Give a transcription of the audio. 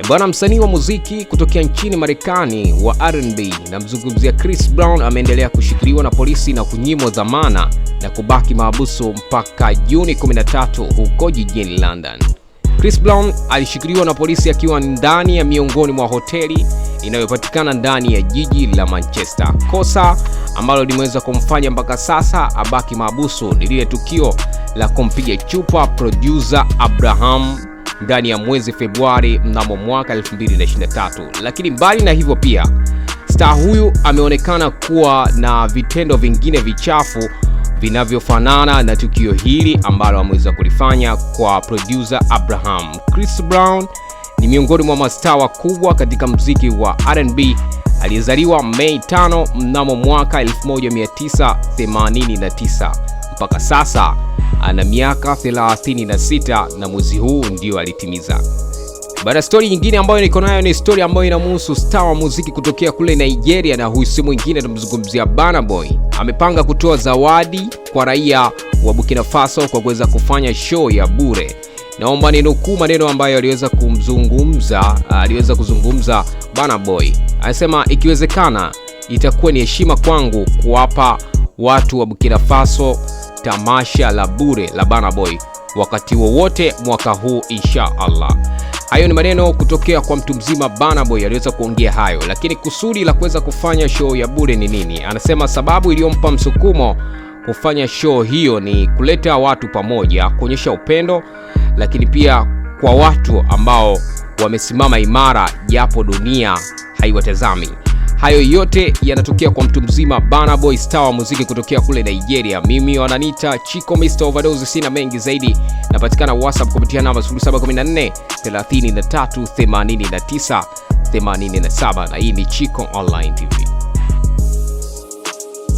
Bwana, msanii wa muziki kutokea nchini Marekani wa R&B, namzungumzia Chris Brown, ameendelea kushikiliwa na polisi na kunyimwa dhamana na kubaki mahabusu mpaka Juni 13 huko jijini London. Chris Brown alishikiliwa na polisi akiwa ndani ya miongoni mwa hoteli inayopatikana ndani ya jiji la Manchester. Kosa ambalo limeweza kumfanya mpaka sasa abaki mahabusu ni lile tukio la kumpiga chupa producer Abraham ndani ya mwezi Februari mnamo mwaka 2023. Lakini mbali na hivyo pia star huyu ameonekana kuwa na vitendo vingine vichafu vinavyofanana na tukio hili ambalo ameweza kulifanya kwa producer Abraham. Chris Brown ni miongoni mwa mastaa wakubwa katika mziki wa R&B aliyezaliwa Mei 5 mnamo mwaka 1989. Mpaka sasa ana miaka 36 na mwezi huu ndio alitimiza. Bana, stori nyingine ambayo niko nayo ni story ambayo inamhusu star wa muziki kutokea kule Nigeria, na huyu si mwingine, tumzungumzia Burna Boy. Amepanga kutoa zawadi kwa raia wa Burkina Faso kwa kuweza kufanya show ya bure. Naomba ninukuu maneno ambayo aliweza kumzungumza, aliweza kuzungumza Burna Boy. Anasema, ikiwezekana itakuwa ni heshima kwangu kuwapa watu wa Burkina Faso tamasha la bure la Burna Boy wakati wowote mwaka huu insha Allah. Hayo ni maneno kutokea kwa mtu mzima Burna Boy aliweza kuongea hayo, lakini kusudi la kuweza kufanya show ya bure ni nini? Anasema sababu iliyompa msukumo kufanya show hiyo ni kuleta watu pamoja, kuonyesha upendo, lakini pia kwa watu ambao wamesimama imara japo dunia haiwatazami. Hayo yote yanatokea kwa mtu mzima Burna Boy, star wa muziki kutokea kule Nigeria. Mimi wananiita Chico Mr Overdose, sina mengi zaidi. Napatikana WhatsApp kupitia namba 0714 33 89 87, na hii ni Chico Online TV.